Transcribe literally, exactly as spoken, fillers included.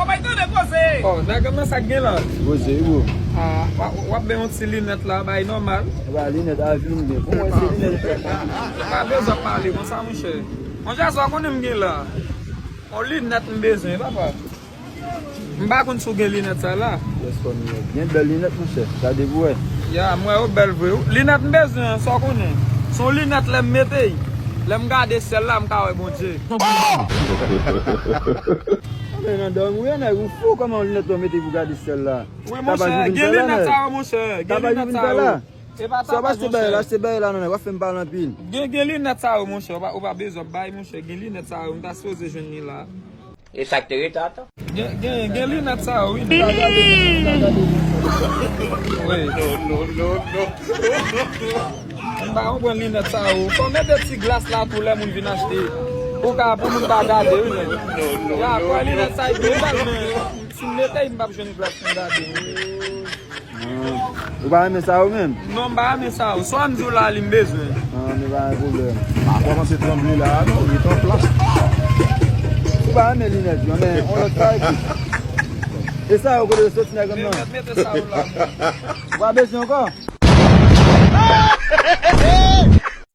Bay tande koze. Oh, nèg mwen sa k gen la. Koze, wi, bro. Ah, w ap, w ap bay yon ti linèt la, bay nòmal. Ba linèt a vi m gen. Bon, mwen se linèt. Pa bezwen pale konsa, monchè. Monchè, sa w konnen m gen la. Yon linèt m bezwen, papa. M pa konn si w gen linèt sa la. Yes, fò m gen. Gen bèl linèt, monchè. Gade pou wè. Ya, m wè yo bèl vre, wi. Linèt m bezwen an, sa w konnen. Se yon linèt lè m mete y. Lè m gade syèl la, m ka wè Bondye. Men nan dòmi w ye, nèg, ou fou, kòman yon linèt w mete pou gade syèl la? Wi, monchè, gen linèt sa yo, monchè. Gen linèt sa yo. E pa tapaj, monchè. Achte bagay la, achte bagay la, non, nèg, w ap fè m pale anpil. Gen, gen linèt sa yo, monchè. Ou pa, ou pa bezwen bay, monchè. Gen linèt sa yo, m ta sipoze jwenn li la. E sa k te rete ata? Gen, gen, gen linèt sa yo, wi. Wi. M pa konprann linèt sa yo. Fò mete ti glas la tou lè moun vin achte. Pou ka, pou moun pa gade, wi, men. Ya, kwè linèt sa yo byen bèl, men si m mete y, m p ap jwenn glas pou m gade, wi. Ah, ou pa renmen sa ou menm? Non, m pa renmen sa ou. Swa m di w la, li m bezwen. Ah, men pa gen pwoblèm. A kòmanse tranble la, non, li t an plas. Ou pa renmen linèt yo, men on lòt sa epi. E sa yo kote yo soti nèg nan? Mete, mete sa ou la. Ou pa bezwen ankò?